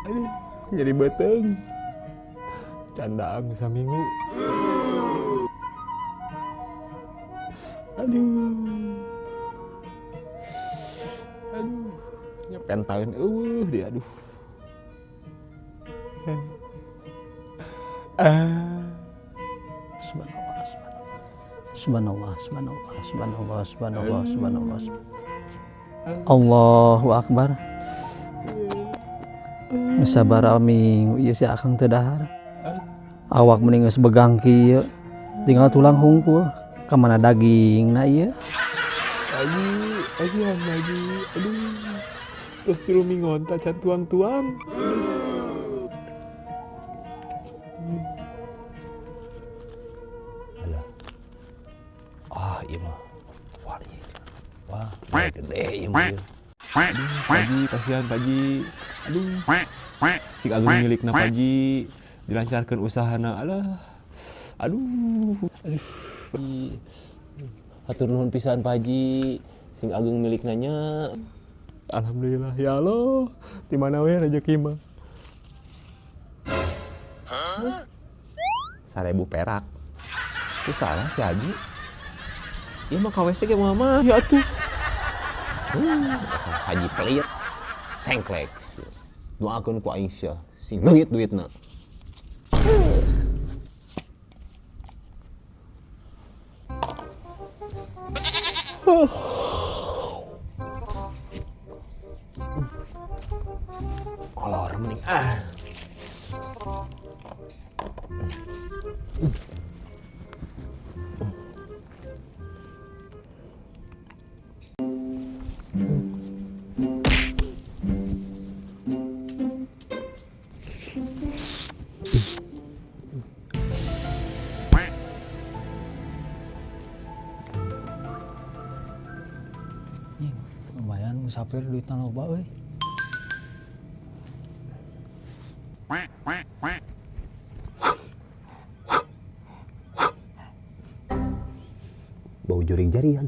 Aduh, nyeri beuteung. Candaan saminggu. Aduh. Aduh, nyepentaeun eueuh dia aduh. Ah. Subhanallah, subhanallah, subhanallah, subhanallah, subhanallah, subhanallah, subhanallah. Allahu akbar. Sabaraha minggu ieu si Akang teu dahar. Awak mending geus begang kieu. Tinggal tulang hungkul. Ka mana dagingna ieu? Haji, kasihan Haji. Aduh. Terus 3 minggon tacan tuang-tuang. Alah. Ah, ieu mah. Wah, ieu. Wah, gede ieu mah. Aduh, Pak Haji, kasihan Pak Haji. Aduh. Sing ageung milikna Pak Haji, dilancarkeun usahana. Alah. Aduh. Aduh. Hatur nuhun pisan Pak Haji, sing ageung milikna nya. Alhamdulillah ya Allah, di mana we rezeki mah. 1000 perak. Itu salah si Haji. Ieu mah ka WC ge moal mah. Ya atuh. Haji pelit. Sengklek. Doakeun ku aing sia sing leungit duitna. Kolor mending ah. Nying, lumayan musafir duitna loba euy. Bau juring jarian.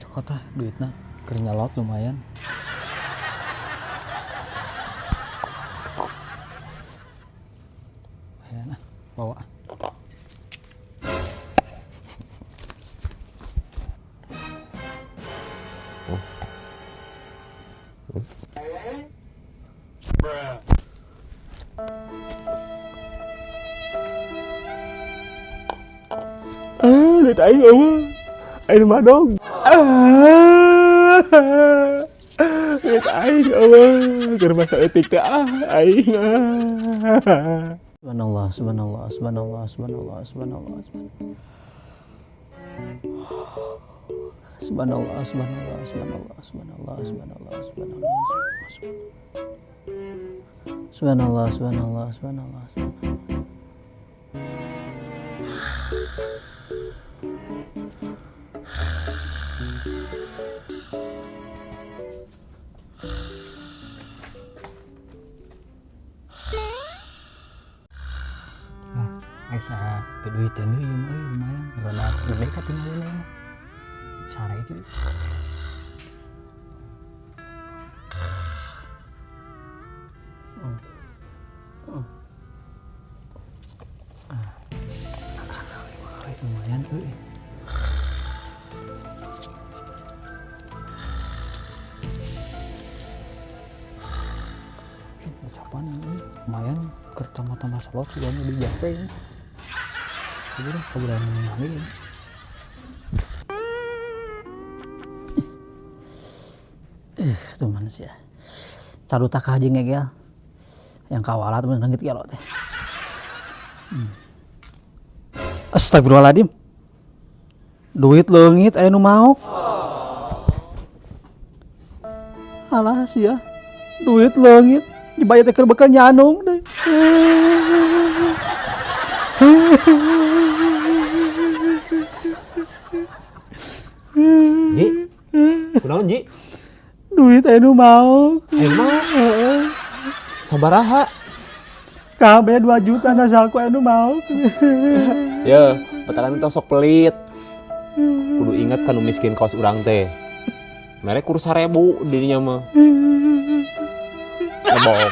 Cokot ah duitna keur nyelot lumayan. Lumayan ah, bawa. Ah, duit aing eueuh. Aing mah dong. Ah. Duit aing eueuh. Keur masa eutik teh ah aing. Ah. Subhanallah, subhanallah, subhanallah, subhanallah, subhanallah, subhanallah. Subhanallah, subhanallah, subhanallah, subhanallah, subhanallah, subhanallah, subhanallah, subhanallah, subhanallah, subhanallah. Ah, asa duitan deui ieu mah euy, lumayan rada gede ka tinggalin ieu mah. Sare itu. Lumayan euy. Ucapan euy, lumayan keur tambah-tambah slot sih di jape ya. Jadi deh, kebetulan ningali ya. Tuh mana sih ya? Carutak haji ngegel. Yang kawalat bener nangit gelo teh. Astagfirullahaladzim. Duit leungit aya nu maok. Alah sia. Duit leungit dibayar teh keur bekal nyanung deh. Ji. Kunaon Ji? Duit aya nu maok. Aya nu maok? Heeh. Sabaraha? Kabeh 2 juta na saku aya nu maok. Ye, batalan teh sok pelit. Kudu inget kan nu miskin kaos urang teh. Mere kur 1000 dirinya mah. Ebok.